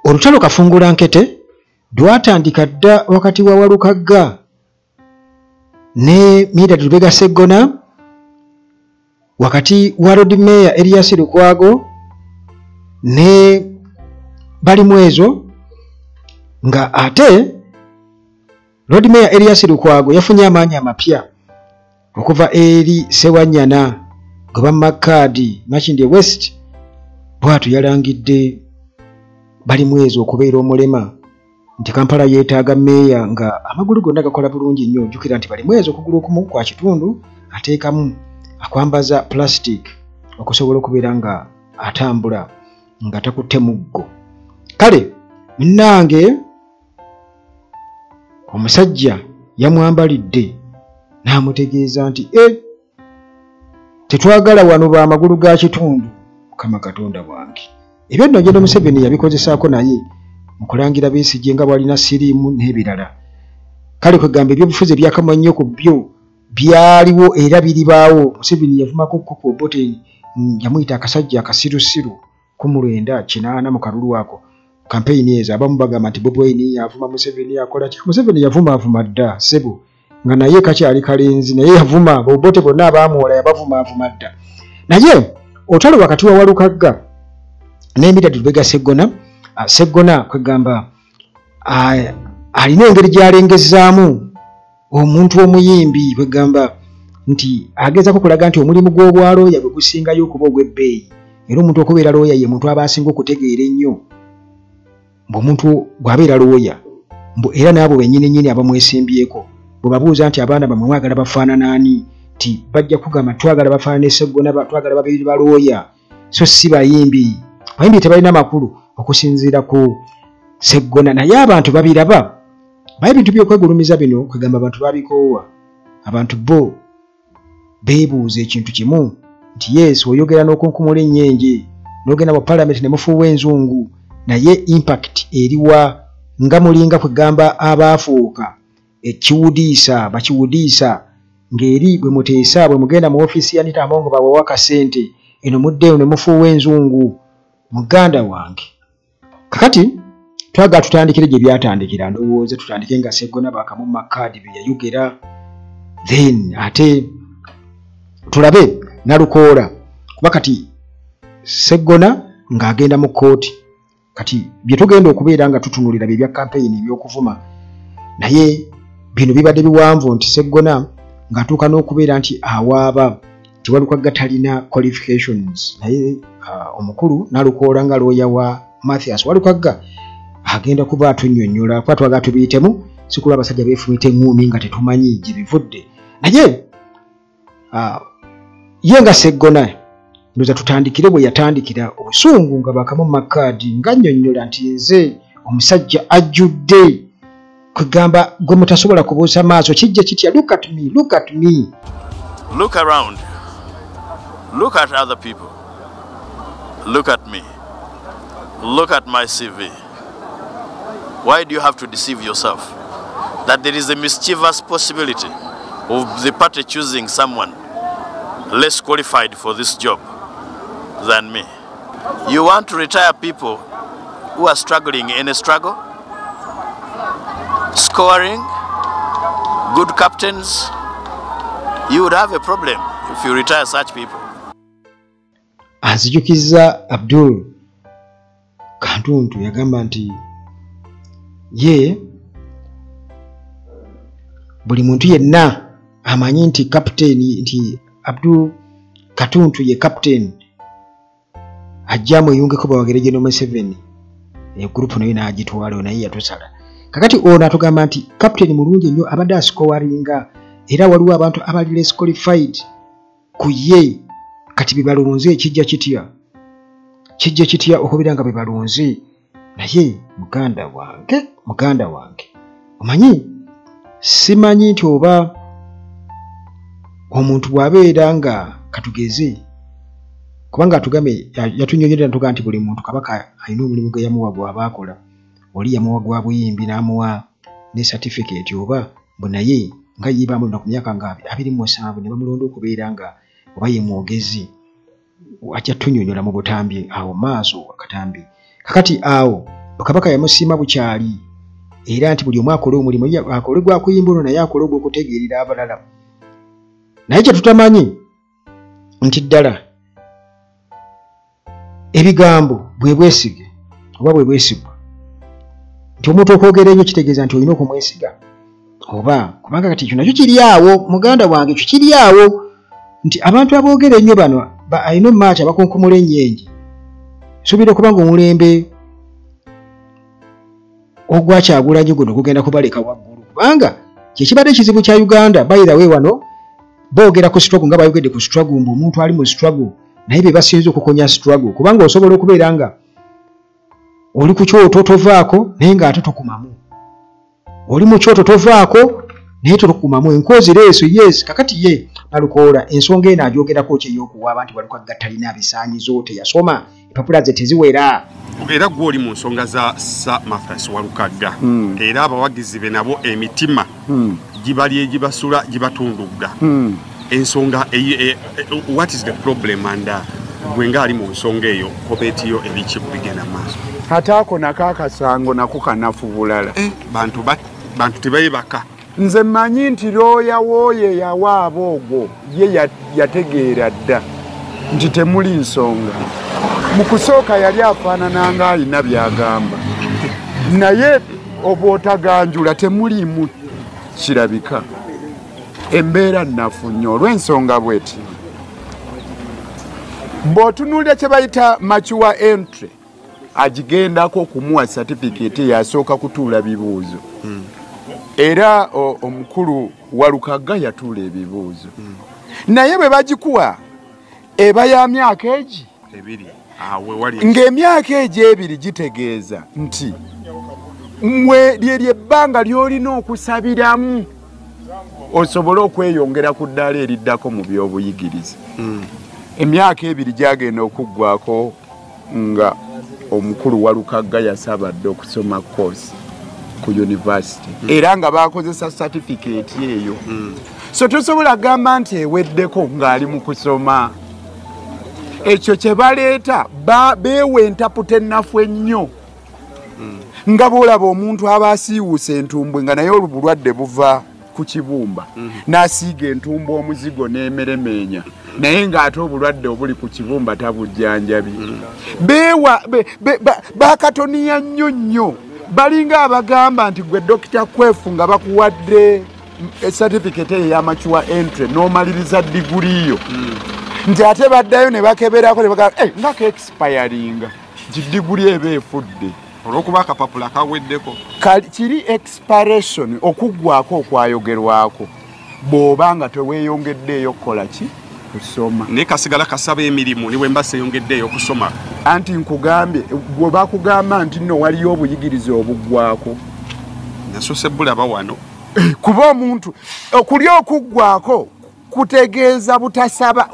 Olutalo kafungula nkete lwatandika dda wakati wa Walukagga ne Medard Lubega Sseggona, wakati wa Lord Mayor Erias Lukwago ne Balimwezo, nga ate Lord Mayor Erias Lukwago yafunye amaanyi amapya okuva eri Ssewanyana gwe bamma kaadi Makindye West. Bw'atyo yalangidde Balimwezo okubeera omulema, nti Kampala yeetaaga mmeeya nga amagulu gonna gakola bulungi nnyo. Jjukira nti Balimwezo okugulu okumu kwa kitundu ateekamu akwambaza plastic okusobola okubeera nga atambula nga takutte muggo. Kale munnange omusajja yamwambalidde n'amutegeeza nti tetwagala wano ba magulu ga kitundu. Mukama Katonda wange, ebyo nno Gen. Museveni yabikozesaako naye mu kulangira Besigye nga bw'alina siriimu n'ebirala. Kale kwegamba ebyobufuzi ebyakamwa nnyo ku byo byaliwo era biribaawo. Museveni yavumako ku Obote, yamuyita akasajja akasirusiru ku 1980 mu kalulu ako kampeyini ezo. Abamu bagamba nti Bobi Wine yavuma Museveni, akola ki? Museveni yavumaavuma dda ssebo, nga naye kakyali kalenzi, naye yavuma Obote bonna abaamuwola yabavumaavuma dda. Naye olutalo wakati wa Walukagga ne Medard Lubega Sseggona, Sseggona kwegamba alina engeri gy'alengezaamu omuntu omuyimbi, kwegamba nti agezaako okulaga nti omulimu gw'obwalooya gwe gusingayo okuba ogw'ebbeeyi, era omuntu okubeera looya ye muntu aba asinga okutegeera ennyo. Mbu omuntu bw'abeera looya, mbu era n'abo bennyini nnyini abamwesimbyeko bwe babuuza nti abaana bammwe mwagala bafaanana ani, nti bajja kugamba twagala bafaanane Sseggona, twagala babeere balooya so si bayimbi, bayimbi tebalina makulu okusinziira ku Sseggona. Naye abantu babiraba baye ebintu by'okwegulumiza bino, kwegamba abantu babikoowa. Abantu bo beebuuza ekintu kimu nti yes, oyogera n'okunkumula ennyenje n'ogenda mu palamenti ne mufuuwa enzungu, naye impact eriwa? Nga mulinga kwegamba abaafuuka ekiwudiisa bakiwudiisa, ng'eri bwe muteesa bwe mugenda mu ofiisi ya Anita Among babawa akasente, eno muddeeyo ne mufuuwa enzungu. Muganda wange, kakati twagala tutandikire gye byatandikira. Ndowooza tutandike nga Sseggona bakamumma kaadi bye yayogera, then ate tulabe Nalukoola, kuba kati Sseggona ng'agenda mu kkooti. Kati bye tugenda okubeera nga tutunulira bye bya kampeyini eby'okuvuma, naye bino bibadde biwanvu nti Sseggona ng'atuuka n'okubeera nti awaaba nti Walukagga talina qualifications. Naye omukulu Nalukoola nga looya wa Mathias Walukagga agenda kuba atunnyonnyola, kuba twagala tubiyitemu, si kulwa abasajja beefumita eŋŋuumi nga tetumanyi gye bivudde. Naye ye nga Sseggona, ndowooza tutandikire bwe yatandikira obusungu nga bakamumma kaadi, nga nnyonnyola nti nze omusajja ajjudde, kwegamba gwe mutasobola kubuusa maaso, kijja kitya? Look at me, look at me. Look around. Look at other people. Look at me. Look at my CV. Why do you have to deceive yourself that there is a mischievous possibility of the party choosing someone less qualified for this job than me? You want to retire people who are struggling in a struggle, scoring, good captains. You would have a problem if you retire such people. Anzijukizza Abdul Kantuntu yagamba nti ye buli muntu yenna amanyi nti captain, nti Abdul Katuntu ye captain, ajja amweyungeko bawagire Gen. Museveni. Egurupu naye n'agitwala, naye yatusala. Kakati ono atugamba nti captain mulungi nnyo, abadde asikowaringa, era waliwo abantu abali less qualified ku ye, kati bebalonze. Kijja kitya, kijja kitya okubeera nga bebalonze? Naye muganda wange, muganda wange, omanyi simanyi nti oba omuntu bw'abeera nga katugeze, kubanga atugambe yatunyonyolera natugaa nti buli muntu Kabaka alina omulimu gwe yamuwa gw'aba akola. Oli yamuwa gwa buyimbi n'amuwa ne certificate, oba mbu naye nga ye bamulonda ku myaka nga 27 ne bamulonda okubeera nga oba ye mwogezi. Ajja tunyonyola mu butambi awo maaso akatambi. Kakati awo Kabaka yamusiima bukyali era nti buli omu akola omulimu akole gwa kuyimbulwa naye akole ogw'okutegeerera abalala. Naye kye tutamanyi nti ddala ebigambo bwe bwesige oba bwe bwesigwa, nti omuntu okwogera ennyo kitegeeza nti olina okumwesiga oba, kubanga kati ekyo nakyo kiri awo muganda wange, ekyo kiri awo nti abantu aboogera ennyo bano alina omumaaki abakunkumula ennyenje. Nsuubira okuba nga omulembe ogwa Kyagulanyi guno gugenda kubaleka waggulu, kubanga kyekibadde ekizibu kya Uganda. By the way, wano boogera ku struggle nga bayogedde ku struggle mbu omuntu ali mu struggle, naye be basinze okukonya struggle, kubanga osobola okubeera nga oli ku kyoto tovaako naye ng'ate tokumamu, oli mu kyoto tovaako naye tokumamu, enkozi leeso. Yes, kakati ye Nalukoola ensonga eno agyogerako ki ey'okuwaaba nti Walukagga talina bisaanyizo, teyasoma, empapula ze teziwera. Era gwe oli mu nsonga za Sir Mathias Walukagga, era abawagizi be nabo emitima gibali egibasula gibatundugga. Ensonga what is the problem, and gwe ng'ali mu nsonga eyo comment yo ebiki bigenda maaso? Ate ako nako akasango nako kanafu bulala. Bantu tebayebaka. Nze mmanyi nti looya wooye yawaaba ogwo ye yategeera dda nti temuli nsonga. Mu kusooka yali afaanana nga alina by'agamba, naye obwotaganjula temuliimu kirabika. Embeera nnafu nnyo olw'ensonga bweti. Bw'otunuulira kye bayita mature entry, agigendako okumuwa certificate yasooka kutuula bibuuzo. Era omukulu Walukagga yatuula ebibuuzo. Naye bwe bagikuwa eba ya myaka egi ebiri, ng'emyaka egyo ebiri gitegeeza nti mwe lyeryo ebbanga ly'olina okusabiramu osobole okweyongera ku ddaala eriddako mu by'obuyigirize. Emyaka ebiri gyagenda okuggwako nga omukulu Walukagga yasaba dda okusoma course ku university, era nga bakozesa certificate eyo. So tosobola gamba nti eweddeko ng'ali mu kusoma. Ekyo kye baleeta beewa entaputa ennafu ennyo. Nga bw'olaba omuntu aba asiiwuuse entumbwe nga naye obulwadde buva ku kibumba, n'asiiga entumbu omuzigo n'emeremeenya, naye ng'ate obulwadde obuli ku kibumba tabujjanjabi. Beewa bakatoniya nnyo nnyo, balinga abagamba nti gwe Dokita Kwefu nga bakuwadde certificate eyo eya mature entry n'omaliriza diguli yo, nti ate baddayo ne bakeberako ne bagamba nga ka expiringa, nti diguli eba efudde olw'okuba akapapula kaweddeko. Kiri expiration, okuggwako okwayogerwako bw'oba nga teweeyongeddeeyo okukola ki? Kusoma. Naye kasigala kasaba emirimu ne bwe mba seeyongeddeeyo okusoma. Anti nkugambye bwe bakugamba nti nno waliyo obuyigirize obuggwako. Nasoose bulaba wano. Kuba omuntu okulya okuggwako kutegeeza butasaba,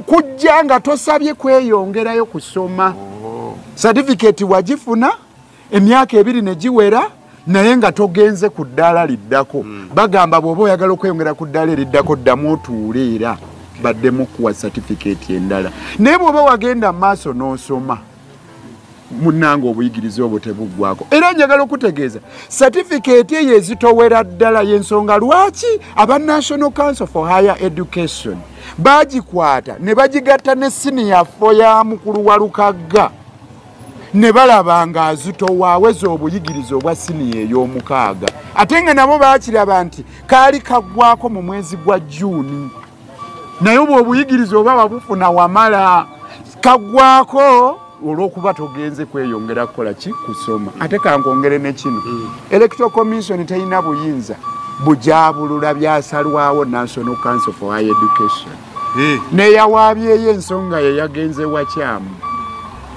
kujja nga tosabye kweyongerayo kusoma. Certificate wagifuna emyaka ebiri ne giwera, naye nga togenze ku ddaala liddako. Bagamba bw'oba oyagala okweyongera ku ddaala eriddako ddamu otuule era baddemu okuwa certificate endala. Naye bw'oba wagenda maaso n'osoma, munnange obuyigirize obwo tebuggwako. Era njagala okutegeeza certificate eyo ezitowera ddala, y'ensonga lwaki aba National Council for Higher Education bagikwata ne bagigatta ne senior four ya mukulu Walukagga, ne balaba nga azitowa aweza obuyigirize obwa siniya ey'omukaaga. Ate nga nabo baakiraba nti kaali kaggwako mu mwezi gwa June, naye obwo obuyigirize oba wabufuna wamala kaggwako olw'okuba togenze kweyongera kukola ki? Kusoma. Ate kankwongere ne kino, Electoral Commission terina buyinza bujabulula byasalwawo National Council for Higher Education. Neyawaabyeyo ensonga ye yagenze wakyamu.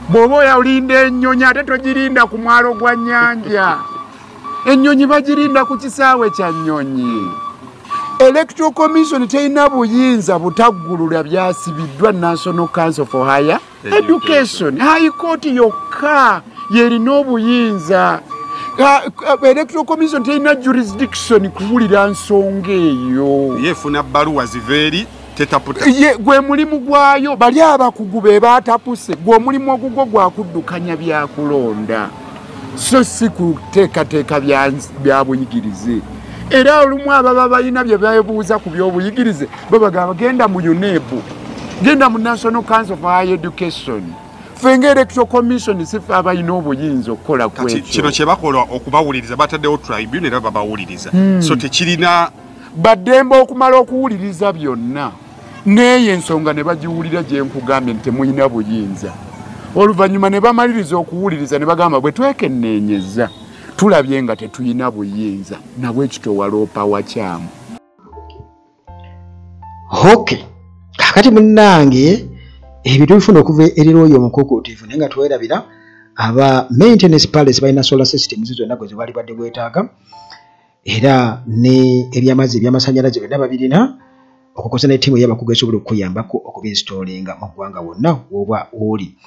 Bw'oba olinda ennyonyi ate togirinda ku mwalo gwa nnyanja, ennyonyi bagirinda ku kisaawe kya nnyonyi. Electoral Commission terina buyinza butaggulula byasibiddwa National Council for Higher Education. High Court yokka yerina obuyinza. Electoral Commission terina jurisdiction kuwulira nsonga eyo. Yefuna bbaluwa ziva eri tetaputa. Ye gwe mulimu gwayo, bali abakugu be batapuse, gwe omulimu ogugwo gwakuddukanya byakulonda. So si kuteekateeka bya buyigirize. Era olumu ababa balina bye beebuuza ku byobuyigirize babagamba genda mu UNEB, genda mu National Council for Higher Education. Ffe nga Electoral Commission si ffe abalina obuyinza okukola ku ekyo. Kino kye bakola okubawuliriza, bataddewo tribunal era babawuliriza. So tekirina baddembe okumala okuwuliriza byonna, n'eyo ensonga ne bagiwulira gye nkugambye nti temulina buyinza. Oluvannyuma ne bamaliriza okuwuliriza ne bagamba bwe twekenneenyeza tulabye nga tetulina buyinza, nabwe kityo waloopa wakyamu. Okay, kakati munnange ebyo tubifuna okuva eri looya omukuukuutivu, naye nga twerabira aba Maintenance Palace balina solar systems zonna gwe zibali badde bwetaaga, era ne ebyamazzi ebyamasannyalaze byonna babirina, okukozesa ne ttiimu ey'abakugu esobola okukuyambako okubinstallinga mu ggwanga wonna w'oba oli.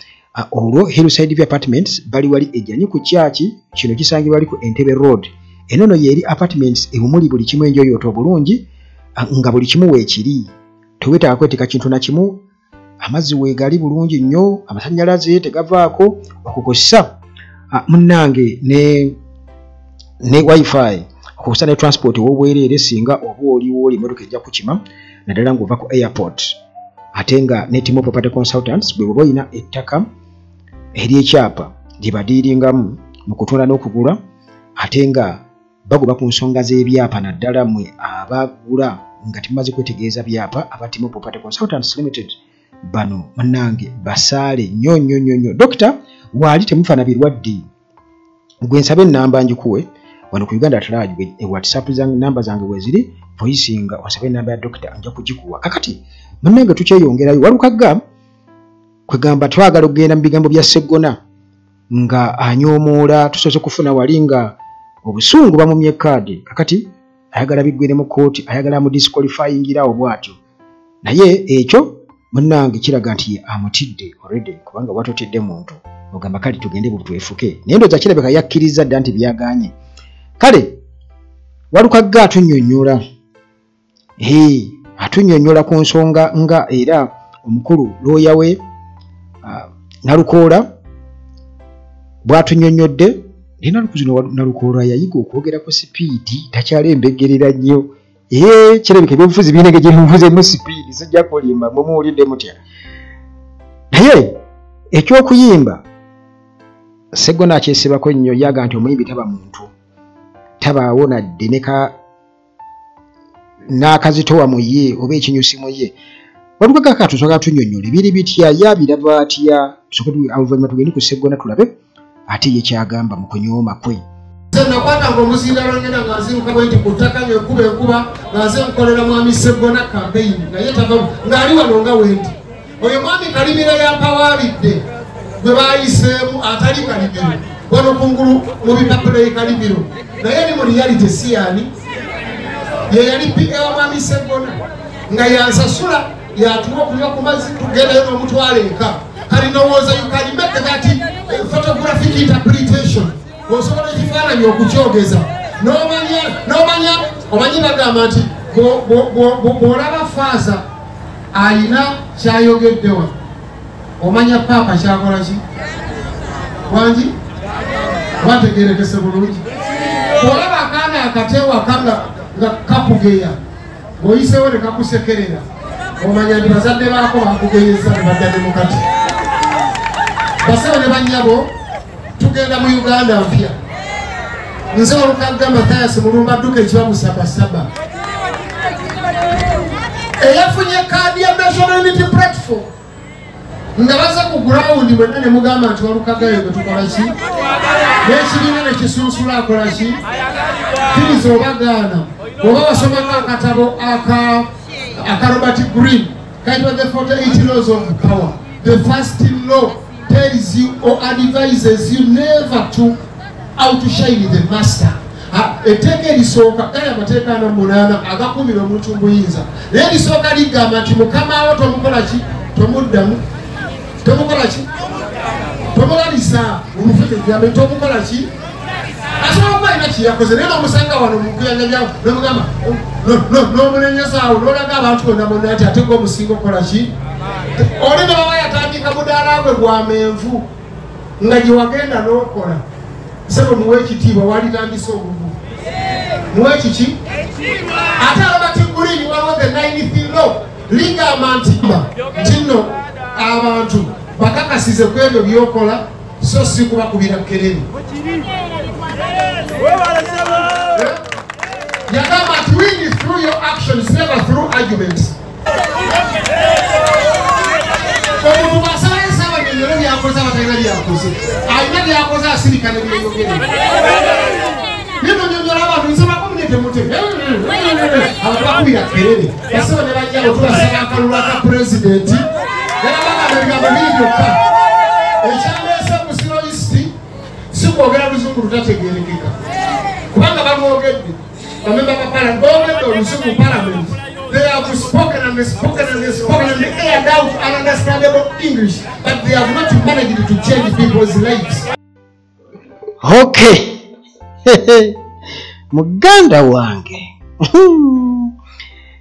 Olwo Hillside View Apartments bali wali ejjanyi ku kyaki kino kisangibwa wali ku Entebbe Road. Eno nno yeeri apartments ebumuli buli kimu enjoyoota obulungi, nga buli kimu weekiri, tewetaaga kweteeka kintu na kimu, amazzi weegali bulungi nnyo, amasannyalaze tegavaako, okukozesa munnange ne wifi, okukozesa ne transport ow'obwereere singa oba oliwo oli emmotoka ejja kukima naddala ng'ova ku airport. Ate nga ne Timo Property Consultants bwe bw'oba olina ettaka ery'ekyapa lye badiiringamu mu kutunda n'okugula, ate nga bagoba ku nsonga z'ebyapa naddala mmwe abagula nga temumaze kwetegereza byapa, aba Timo Property Consultants Limited bano munnange basaale nnyo nnyo nnyo nnyo. Dokita waali temufaana birwadde, gwe nsaba ennamba ngikuwe wano ku Uganda at Large, WhatsApp namba zange weeziri, voice nga onsabe ennamba ya dokita nja kugikuwa. Kakati munnange tukyeyongerayo, Walukagga kwegamba twagala okugenda mu bigambo bya Sseggona nga anyoomoola, tusoose kufuna wali nga obusungu bamumye kaadi, kakati ayagala biggwere mu kkooti, ayagala amudisqualifyingirawo bw'atyo, naye ekyo munnange kiraga nti ye amutidde already, kubanga watotidde muntu ogamba kale tugende butwefuke, naye ndowooza kirabika yakkiriza dda nti byagaanye. Kale Walukagga atunnyonnyola, atunnyonnyola ku nsonga nga era omukulu looya we Nalukoola bw'atunnyonnyodde. Naye Nalukoola yayiga okwogera ku sipiidi, takyalembeggerera nnyo. Kirabika ebyobufuzi birina engeri gye bimuvuzeemu sipiidi, sijja kulimba, mwe muwulidde mutya. Naye eky'okuyimba Sseggona akyesibako nnyo, yaga nti omuyimbi taba muntu, tabaawo nadde n'akazitowa mu ye oba ekinyusi mu ye. Walukagga katusooka atunnyonnyola biri bitya, yabiraba atya, tusooke oluvannyuma tugende ku Sseggona tulabe ate ye kyagamba mu kunyooma kwe. Nze nakwatanga omuzindaalo ngenda nga nziruka bwe nti ku ttaka ng'enkuba enkuba nga nze nkolera mwami Sseggona campaign, naye tava ng'ali wano nga wendi. Oyo mwami Kalimira yampawaabidde gwe baayiseemu atali Kalimiro wano kungulu mu bipapula ye Kalimiro, naye ni mu reality si yani ye yali PA wa mwami Sseggona nga yansasula yatuwa okunywa ku mazzi tugendayo n'omutwalo eka. Kali ndowooza you can make that photographic interpretation, osobola ekifaananyi okukyogeza n'omanya omanyi bagamba nti bw'olaba faaza alina kyayogeddewa omanya paapa kyakola ki wangi wategerekese bulungi. Bw'olaba akaana akatewaka nga kakugeya ng'oyiseewo ne kakusekerera omanya nti bazadde baako bakugeyeza ne badda ne mukati. Basebo ne bannyabo, tugenda mu Uganda mpya. Nze Walukagga Mathias Mulumba dduka ekiba mu Sabasaba eyafunye kaadi ya National Unity Platform nga baza ku ground bwenna ne mugamba nti Walukagga yo gwe tukola ki, n'ekibiina ne kisunsula akola ki, kkiriza oba gaana. Oba wasomako akatabo aka Robert Greene kayitibwa The 48 Laws of Power. The first law tells you or advises you never to outshine the master. Etteeka erisooka gali amateeka 48 agakuumira omuntu mu buyinza, naye erisooka ligamba nti mukama wo tomukola ki, tomuddamu, tomukola ki, tomulalisa omufuzi, tomukola ki, asobola okuba alina kyeyakoze, naye n'omusanga wano mu kuyanja n'omugamba n'omunenyezaawo n'olaga abantu bonna bonna nti ate gwe omusinga okukola ki. Oli ne baba yatandika mudaala gwe gwa menvu nga gye wagenda n'okola Sebo muwe ekitiibwa walitandise obuvu. Muwe kiki? Ate Robert Green waliwo the ninth law ligamba nti nno abantu bakakasize ku ebyo by'okola so si kubakubira kelele. Yagamba nti win through your actions, never through arguments. Omuntu bw'asaba ensaba nyonnyole by'akoze abatalina by'akoze. Alina by'akoze asirika ne byeyogera. Bino nyonnyola abantu nsaba community mutebe. Abantu bakubira kelele. Basaba ne bajja otubasaba akalulu aka pulezidenti. Era bagamba ebigambo biri byokka. Ekyaleese Busiro East si kwogera luzungu lutategeerekeka. Kubanga balwogedde. Bamemba ba parliament boogedde oluzungu parliament. They have spoken and spoken and spoken and aired out ununderstandable English, but they have not managed to change people's lives. Okay. Muganda wange.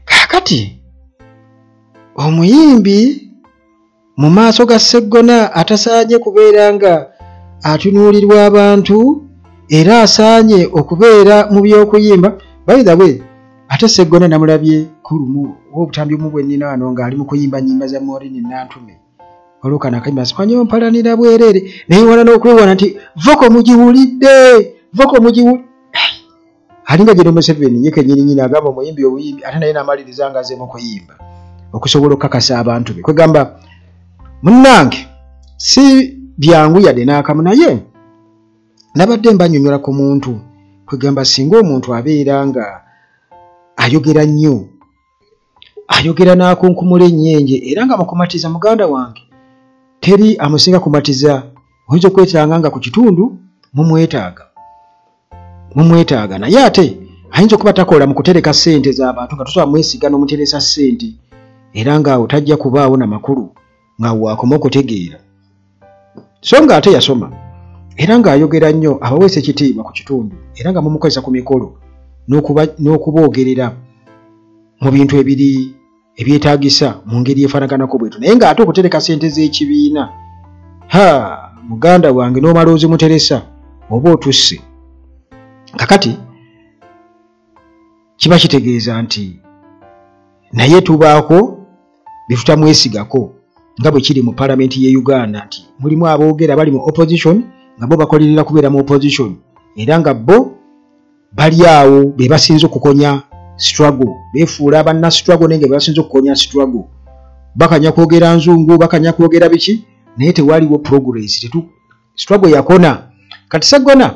Kakati omuyimbi mu maaso ga Sseggona atasaanye kubeera nga atunuulirwa abantu era asaanye okubeera mu by'okuyimba. By the way, ate Sseggona namulabye ku lumu obutambi obumu bwe nnina wano ng'ali mu kuyimba nnyimba za Maureen Nantume. Waliwo kano akayimba simanyi ompalanira bwereere naye wala n'okwewaana nti voko mugiwulidde, voko mugiwulidde. Alinga General Museveni ye kennyini nnyini agamba omuyimbi obuyimbi ate naye n'amaliriza ng'azze mu kuyimba okusobola okukakasa abantu be. Kwegamba munnange si byangu yadde n'akamu, naye nabadde mbannyonnyola ku muntu. Kwegamba singa omuntu abeera nga ayogera nnyo, ayogera n'akunkumula ennyenje era nga mukumatiza, muganda wange teri amusinga kumatiza. Oyinza okwetanga nga ku kitundu mumwetaaga, naye ate ayinza okuba takola mu kutereka ssente z'abantu nga tosobola mwesiga n'omuteresa ssente, era ng'awo tajja kubaawo na makulu nga waakoma okutegeera. So ng'ate yasoma era ng'ayogera nnyo, abaweesa ekitiibwa ku kitundu era nga mumukozesa ku mikolo n'okuboogerera mu bintu ebiri ebyetaagisa mu ngeri efaanaganako bwetyo, naye ng'ate okutereka ssente z'ekibiina, ha muganda wange n'omala ozimuteresa oba otusse. Kakati kiba kitegeeza nti naye tubaako bye tutamwesigako nga bwe kiri mu palamenti ye Uganda nti mulimu aboogera bali mu opposition nga bo bakolerera kubeera mu opposition era nga bo bali awo be basinze okukonya struggle, beefuula banna struggle naye nga be basinze okukonya struggle. Bakanya kwogera nzungu, bakanya kwogera biki, naye tewaliwo progress. Struggle yakona. Kati Sseggona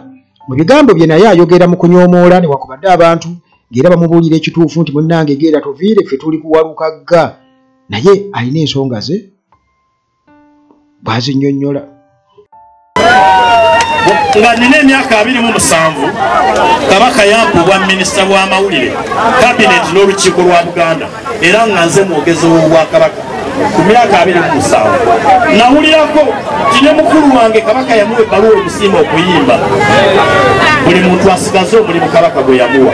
mu bigambo bye naye ayogera mu kunyoomoola newakubadde abantu ng'era bamubuulira ekituufu nti munnange genda tuviire ffe tuli kuwalukagga, naye alina ensonga ze bw'azinnyonnyola. Nga nina emyaka 27 Kabaka yampa obwa minisita bw'amawulire, kabineti n'olukiiko lwa Buganda, era nga nze mwogezi w'obwakabaka ku myaka 27. Nawulirako nti ne mukulu wange Kabaka yamuwa ebbaluwa emusiima okuyimba. Buli muntu asigaze omulimu Kabaka gwe yamuwa.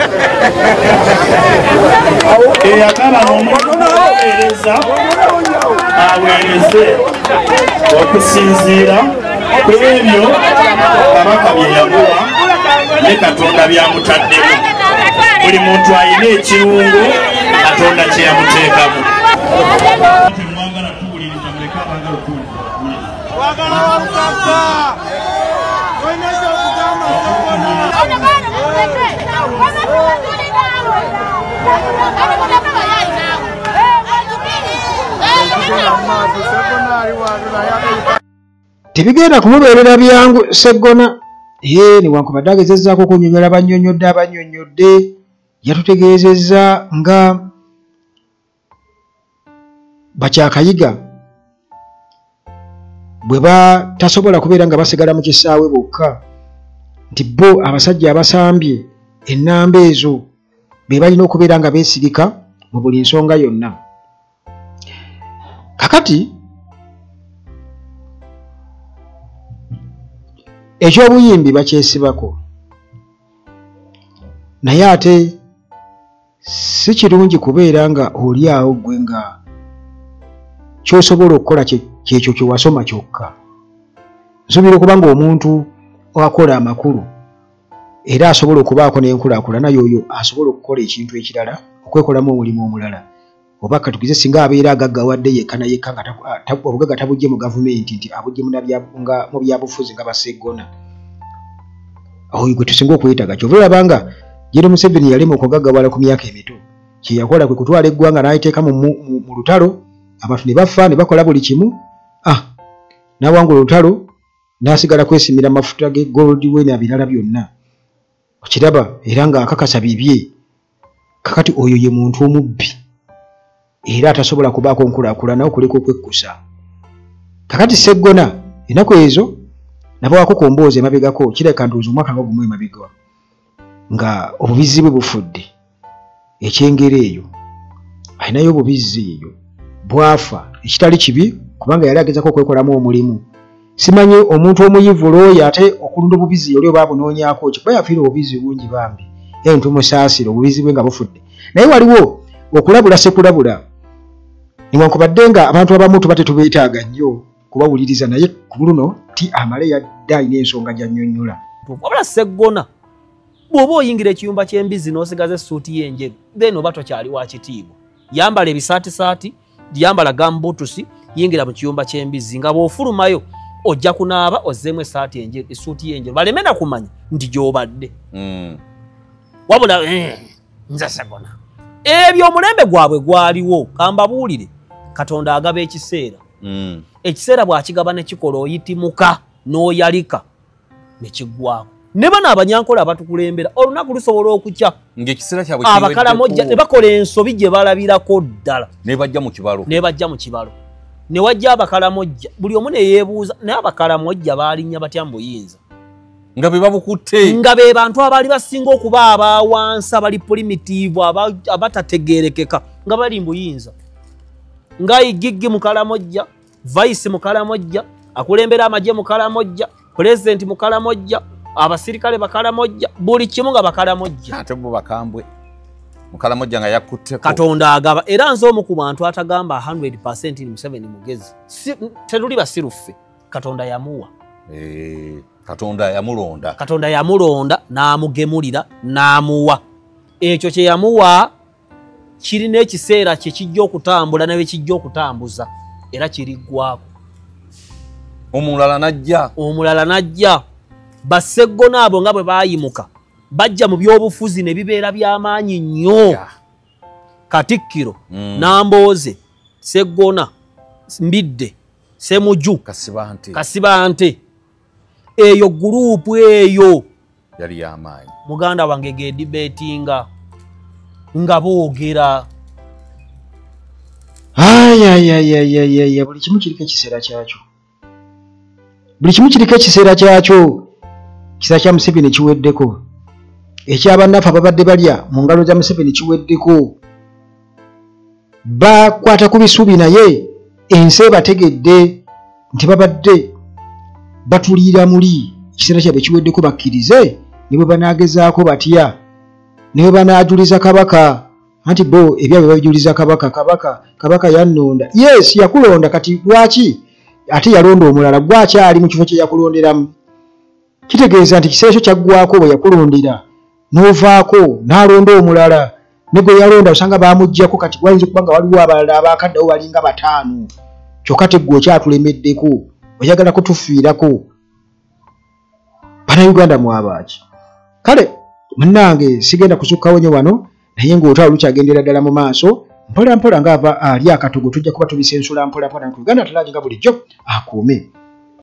Eyagaba n'omuweereza aweereze okusinziira ku ebyo Kabaka bye yamuwa ne Katonda byamutaddemu. Buli muntu alina ekirungo Katonda kye yamuteekamu. Tebigenda kumubeerera byangu Sseggona. Ye newankubadde agezezzaako okunnyonnyola bannyonnyodde abannyonnyodde, yatutegeezezza nga bakyakayiga bwe batasobola kubeera nga basigala mu kisaawe bokka, nti bo abasajja abasambye ennamba ezo be balina okubeera nga beesigika mu buli nsonga yonna. Kakati eky'obuyimbi bakyesibako, naye ate si kirungi kubeera nga oli awo ggwe nga ky'osobola okukola kyekyo kye wasoma kyokka. Nsuubira okuba ng'omuntu akola amakulu era asobola okubaako n'enkulaakulana y'oyo asobola okukola ekintu ekirala okwekolamu omulimu omulala. Oba katugize singa abeera agaggawadde yekka na yekka nga obugagga tabujje mu gavumenti nti abujje mu byabufuzi nga Baseggona, oyo gwe tusinga okwetaaga. Kyova olaba nga Gen Museveni yalema okugaggawala ku myaka emito, kye yakola kwe kutwala eggwanga n'aliteeka mu lutalo, abantu ne bafa ne bakola buli kimu, n'awangula olutalo n'asigala kwesimira mafuta ge gold we n'ebirala byonna. Okiraba era ng'akakasa bibye. Kakati oyo ye muntu omubbi era atasobola kubaako nkulaakulana okuleka okwekkusa. Kakati Sseggona ennaku ezo nabawaako ku mboozi emabegako, kirabika ndowooza omwaka nga gumu emabega, nga obubizzi bwe bufudde ekyengera eyo alinayo obubizzi eyo bwafa, ekitali kibi kubanga yali agezako okwekolamu omulimu. Simanyi omuntu omuyivu looya ate okulunda obubizzi oli oba abunoonyaako ki, kuba yafiira obubizzi bungi bambi, era ntumusaasira obubizzi bwe nga bufudde. Naye waliwo okulabula sekulabula, newankubadde nga abantu abamu tuba tetubeetaaga nnyo kubawuliriza, naye ku luno ti amale yadde alina ensonga gy'annyonnyola. Wabula Sseggona bw'oba oyingira ekiyumba ky'embizzi n'osigaza essuuti y'enjeru, then oba tokyali wa kitiibwa. Yambala ebisaatisaati, yambala gambuutusi, yingira mu kiyumba ky'embizzi, nga bw'ofulumayo ojja kunaaba ozzeemu essaati enjeru, essuuti y'enjeru, baleme na kumanya nti gy'obadde. Wabula nze Sseggona, ebyo omulembe gwabwe gwaliwo. Kambabuulire, Katonda agaba ekiseera. Ekiseera bw'akigaba ne kikola oyitimuka n'oyalika ne kiggwako. Ne bano abanyankola abatukulembera olunaku lusobola okukya ng'ekiseera kyabwe abakalamojja ne bakola ensobi gye balabirako ddala ne bajja mu kibalo, ne bajja mu kibalo ne wajja abakalamojja, buli omu ne yeebuuza naye abakalamojja baalinnya batya mu buyinza nga be babukutte, nga be bantu abaali basinga okuba abawansi, abali primitive, abatategeerekeka, nga bali mu buyinza. Nga Igigi mukalamojja, Vice mukalamojja, akulembera amagye mukalamojja, Pulezidenti mukalamojja, abasirikale bakalamojja, buli kimu nga bakalamojja. Ate bo bakambwe mukalamojja nga yakutteko. Katonda agaba. Era nze omu ku bantu atagamba 100% ni Museveni mugezi. Tetuli basiru ffe. Katonda yamuwa. Katonda yamulonda. Katonda yamulonda n'amugemulira n'amuwa. Ekyo kye yamuwa kirina ekiseera kye kijja okutambula naye kijja okutambuza era kiriggwako. Omulala n'ajja. Omulala n'ajja. Baseggona abo nga bwe baayimuka bajja mu byobufuzi ne bibeera by'amaanyi nnyo. Katikkiro, Nambooze, Sseggona, Mbidde, Ssemuju, Kasibante, eyo gurupu eyo yali y'amaanyi. Muganda wange gedibetinga nga boogera. Ayayayayaya, buli kimu kiriko ekiseera kyakyo. Buli kimu kiriko ekiseera kyakyo. Ekiseera kya Museveni kiweddeko. Ekyabannaffe ababadde balya mu ngalo za Museveni kiweddeko. Bakwata ku bisubi naye ensi ebategedde nti babadde batuliira muli. Ekiseera kyabwe kiweddeko, bakkirize ne bwe banaagezaako batya, ne bwe banaajuliza Kabaka, anti bo ebyabwe babijuliza Kabaka. Kabaka yannonda. Yes, yakulonda, kati lwaki ate yalonda omulala? Gwakyali mu kifo kye yakulonderamu. Kitegeeza nti ekiseera kyo kyaggwako bwe yakulondera n'ovaako n'alonda omulala, ne gwe yalonda osanga baamuggyako. Kati wayinza okuba nga waliwo abalala abaakaddawo balinga 5, kyokka teggwe okyatulemeddeko, oyagala kutufiirako. Bannayuganda mwabaaki? Kale munnange sigenda kusukkawo nnyo wano, naye ng'olutalo lukyagendera ddala mu maaso mpola mpola ng'ava ali akatogo, tujja kuba tubisensula mpola mpola. Ku Uganda talagi nga bulijjo akuume.